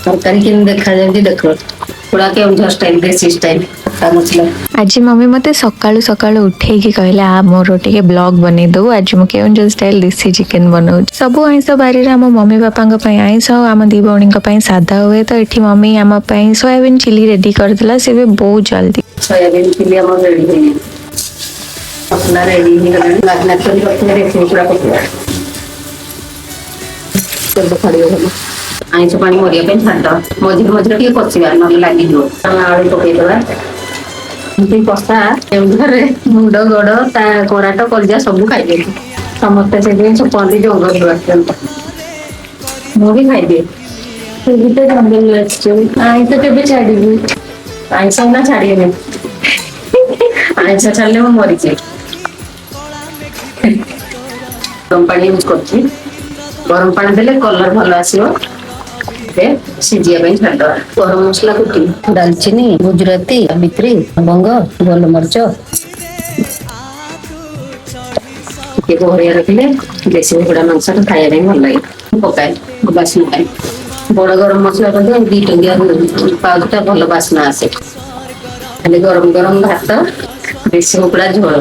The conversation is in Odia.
ତରକାରୀ କେମିତି ଦେଖାଯାଉଛି ଦେଖ। ପୁରା କେଉଁଝର ଷ୍ଟାଇଲ, ଦେଶୀ ଷ୍ଟାଇଲ ଖଟା ମସଲା। ଆଜି ମମି ମୋତେ ସକାଳୁ ସକାଳୁ ଉଠେଇକି କହିଲା, "ଆ ମୋର ଟିକେ ବ୍ଲଗ୍ ବନେଇ ଦବୁ। ଆଜି ମୁଁ କେଉଁଝର ଷ୍ଟାଇଲ ଦେଶୀ ଚିକେନ ବନଉଛି।" ସବୁ ଆଇଁଷ ବାରିରେ ଆମ ମମି ବାପାଙ୍କ ପାଇଁ ଆଇଁଷ ଆଉ ଆମ ଦି ଭଉଣୀଙ୍କ ପାଇଁ ସାଧା ହୁଏ। ତ ଏଠି ମମି ଆମ ପାଇଁ ସୋୟାବିନ୍ ଚିଲି ରେଡି କରିଦେଲା, ସେ ବି ବହୁତ ଜଲ୍ଦି। ସୋୟାବିନ୍ ଚିଲି ଆମର ରେଡି ହେଇଯାଇଛି। ମସଲା ରେଡି ହେଇଗଲାଣି। ମ୍ୟାରିନେଟ୍ କରି ରଖିଲେ ଦେଶୀ କୁକୁଡ଼ା ପକେଇବା। ତେଲ ଛାଡ଼ିବ ଭଲ। ଆଇଁଷ ପାଣି ମରିବା ପାଇଁ ଛାଡ଼ିଦବା। ମଝିରେ ମଝିରେ ଟିକେ କଷିବା, ନହେଲେ ଲାଗିଯିବ। ଆମେ ଆଳୁ ପକେଇଦବା। ଏମିତି କଷା କେଉଁଝରରେ ମୁଣ୍ଡ, ଗୋଡ, ତା କରାଟ, କଲିଜା ସବୁ ଖାଇଦିଅନ୍ତି ସମସ୍ତେ। ସେଥିପାଇଁ ସବୁ କୁହନ୍ତି ଜଙ୍ଗଲରୁ ଆସିଛନ୍ତି। ମୁଁ ବି ଖାଇଦିଏ। ତୁ ବି ତ ଜଙ୍ଗଲରୁ ଆସିଛୁ। ଆଇଁଷ କେବେ ଛାଡ଼ିବୁ? ଆଇଁଷ ନା, ଛାଡ଼ିବେନି। ଆଇଁଷ ଛାଡ଼ିଲେ ମୁଁ ମରିଯିବି। ଗରମ ପାଣି ୟୁଜ୍ କରୁଛି। ଗରମ ପାଣି ଦେଲେ କଲର ଭଲ ଆସିବ। ଏବେ ସିଝିବା ପାଇଁ ଛାଡ଼ିଦବା। ଗରମ ମସଲା କୁଟି, ଡାଲଚିନି, ଗୁଜୁରାତି, ସାବିତ୍ରୀ, ଲବଙ୍ଗ, ଗୋଲମରିଚ ଟିକେ ବହଳିଆ ରଖିଲେ ଦେଶୀ କୁକୁଡ଼ା ମାଂସଟା ଖାଇବା ପାଇଁ ଭଲ ଲାଗେ। ମୁଁ ପକାଏ ବାସ୍ନା ପାଇଁ। ବଡ ଗରମ ମସଲା ମଧ୍ୟ 2 ଟଙ୍କିଆ ପାଉଚଟା ଭଲ ବାସ୍ନା ଆସେ। ଖାଲି ଗରମ ଗରମ ଭାତ, ଦେଶୀ କୁକୁଡ଼ା ଝୋଳ।